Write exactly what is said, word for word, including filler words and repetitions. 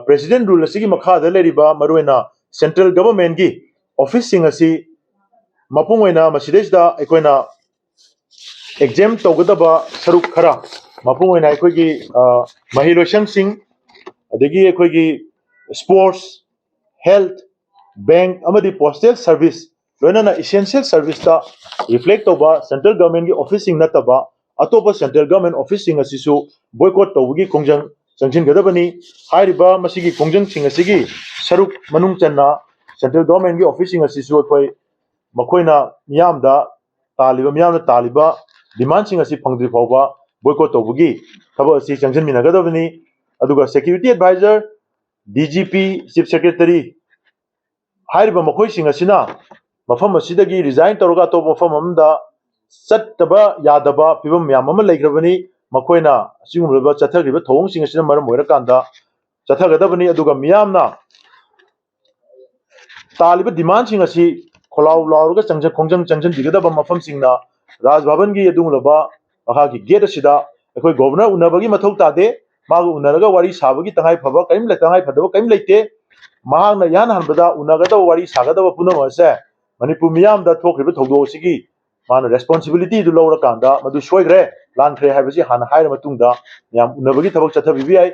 President rule ꯑꯁꯤꯒꯤ ꯃꯈꯥꯗ ꯂꯩꯔꯤꯕ ꯃꯔꯨꯑꯣꯏꯅ ꯁꯦꯟꯇ꯭ꯔꯦꯜ ꯒꯚꯔꯟꯃꯦꯟꯒꯤ ꯑꯣꯐꯤꯁꯁꯤꯡ ꯑꯁꯤ ꯃꯄꯨꯡ ꯑꯣꯏꯅ ꯃꯁꯤꯗꯩꯁꯤꯗ ꯑꯩꯈꯣꯏꯅ ꯑꯦꯛꯖꯦꯝ ꯇꯧꯒꯗꯕ ꯁꯔꯨꯛ ꯈꯔ, ꯃꯄꯨꯡ ꯑꯣꯏꯅ ꯑꯩꯈꯣꯏꯒꯤ ꯃꯍꯩꯂꯣꯏꯁꯪꯁꯤꯡ, ꯑꯗꯒꯤ ꯑꯩꯈꯣꯏꯒꯤ ꯁ꯭ꯄꯣꯔꯠꯁ, ꯍꯦꯜꯊ, ꯕꯦꯡꯛ ꯑꯃꯗꯤ ꯄꯣꯁꯇꯦꯜ ꯁꯔꯚꯤꯁ, ꯂꯣꯏꯅꯅ ꯏꯁꯦꯟꯁꯤꯌꯦꯜ ꯁꯔꯚꯤꯁꯇ ꯔꯤꯐ꯭ꯂꯦꯛ ꯇꯧꯕ ꯁꯦꯟꯇ꯭ꯔꯦꯜ ꯒꯚꯔꯟꯃꯦꯟꯒꯤ ꯑꯣꯐꯤꯁꯁꯤꯡ ꯅꯠꯇꯕ ꯑꯇꯣꯞꯄ ꯁꯦꯟꯇ꯭ꯔꯦꯜ ꯒꯚꯔꯟꯃꯦꯟ ꯑꯣꯐꯤꯁꯁꯤꯡ ꯑꯁꯤꯁꯨ ꯕꯣꯏꯀꯣꯠ ꯇꯧꯕꯒꯤ ꯈꯣꯡꯖꯪ ꯆꯪꯁꯤꯟꯒꯗꯕꯅꯤ꯫ ꯍꯥꯏꯔꯤꯕ ꯃꯁꯤꯒꯤ ꯈꯣꯡꯖꯪꯁꯤꯡ ꯑꯁꯤꯒꯤ ꯁꯔꯨꯛ ꯃꯅꯨꯡ ꯆꯟꯅ ꯁꯦꯟꯇ꯭ꯔꯦꯜ ꯒꯚꯔꯟꯃꯦꯟꯒꯤ ꯑꯣꯐꯤꯁꯁꯤꯡ ꯑꯁꯤꯁꯨ ꯑꯩꯈꯣꯏ ꯃꯈꯣꯏꯅ ꯃꯤꯌꯥꯝꯗ ꯇꯥꯜꯂꯤꯕ, ꯃꯤꯌꯥꯝꯅ ꯇꯥꯜꯂꯤꯕ ꯗꯤꯃꯥꯟꯁꯤꯡ ꯑꯁꯤ ꯐꯪꯗ꯭ꯔꯤ ꯐꯥꯎꯕ ꯕꯣꯏꯀꯣꯠ ꯇꯧꯕꯒꯤ ꯊꯕꯛ ꯑꯁꯤ ꯆꯪꯁꯤꯟꯃꯤꯟꯅꯒꯗꯕꯅꯤ꯫ ꯑꯗꯨꯒ security adviser, D G P, chief secretary ꯍꯥꯏꯔꯤꯕ ꯃꯈꯣꯏꯁꯤꯡ ꯑꯁꯤꯅ ꯃꯐꯝ ꯑꯁꯤꯗꯒꯤ ꯔꯤꯖꯥꯏꯟ ꯇꯧꯔꯒ ꯑꯇꯣꯞꯄ ꯃꯐꯝ ꯑꯃꯗ ꯆꯠꯇꯕ ꯌꯥꯗꯕ ꯐꯤꯕꯝ ꯃꯌꯥꯝ ꯑꯃ ꯂꯩꯈ꯭ꯔꯕꯅꯤ꯫ ꯃꯈꯣꯏꯅ ꯑꯁꯤꯒꯨꯝꯂꯕ ꯆꯠꯊꯈ꯭ꯔꯤꯕ ꯊꯧꯑꯣꯡꯁꯤꯡ ꯑꯁꯤꯅ ꯃꯔꯝ ꯑꯣꯏꯔꯀꯥꯟꯗ ꯆꯠꯊꯒꯗꯕꯅꯤ꯫ ꯑꯗꯨꯒ ꯃꯤꯌꯥꯝꯅ ꯇꯥꯜꯂꯤꯕ ꯗꯤꯃꯥꯟꯁꯤꯡ ꯑꯁꯤ ꯈꯣꯜꯂꯥꯎ ꯂꯥꯎꯔꯒ ꯆꯪꯖ-, ꯈꯣꯡꯖꯪ ꯆꯪꯁꯤꯟꯕꯤꯒꯗꯕ ꯃꯐꯝꯁꯤꯡꯅ ꯔꯥꯖ ꯚꯕꯟꯒꯤ ꯑꯗꯨꯒꯨꯝꯂꯕ ꯃꯍꯥꯛꯀꯤ ꯒꯦꯠ ꯑꯁꯤꯗ ꯑꯩꯈꯣꯏ ꯒꯣꯕꯔꯅꯔ ꯎꯅꯕꯒꯤ ꯃꯊꯧ ꯇꯥꯗꯦ꯫ ꯃꯥꯒ ꯎꯅꯔꯒ ꯋꯥꯔꯤ ꯁꯥꯕꯒꯤ ꯇꯉꯥꯏ ꯐꯕ ꯀꯔꯤꯝ ꯂꯩ-, ꯇꯉꯥꯏ ꯐꯗꯕ ꯀꯔꯤꯝ ꯂꯩꯇꯦ꯫ ꯃꯍꯥꯛꯅ ꯏꯍꯥꯟ ꯍꯥꯟꯕꯗ ꯎꯅꯒꯗꯕ, ꯋꯥꯔꯤ ꯁꯥꯒꯗꯕ ꯄꯨꯝꯅꯃꯛ ꯑꯁꯦ ꯃꯅꯤꯄꯨꯔ ꯃꯤꯌꯥꯝꯗ ꯊꯣꯛꯈ꯭ꯔꯤꯕ ꯊꯧꯗꯣꯛ ꯑꯁꯤꯒꯤ ꯃꯥꯅ ꯔꯦꯁꯄꯣꯟꯁꯤꯕꯤꯂꯤꯇꯤꯗꯨ ꯂꯧꯔꯀꯥꯟꯗ ꯃꯗꯨ ꯁꯣꯏꯈ꯭ꯔꯦ, ꯂꯥꯟꯈ꯭ꯔꯦ ꯍꯥꯏꯕꯁꯤ ꯍꯥꯟꯅ ꯍꯥꯏꯔ ꯃꯇꯨꯡꯗ ꯃꯌꯥꯝ ꯎꯅꯕꯒꯤ ꯊꯕꯛ ꯆꯠꯊꯕꯤꯕ ꯌꯥꯏ꯫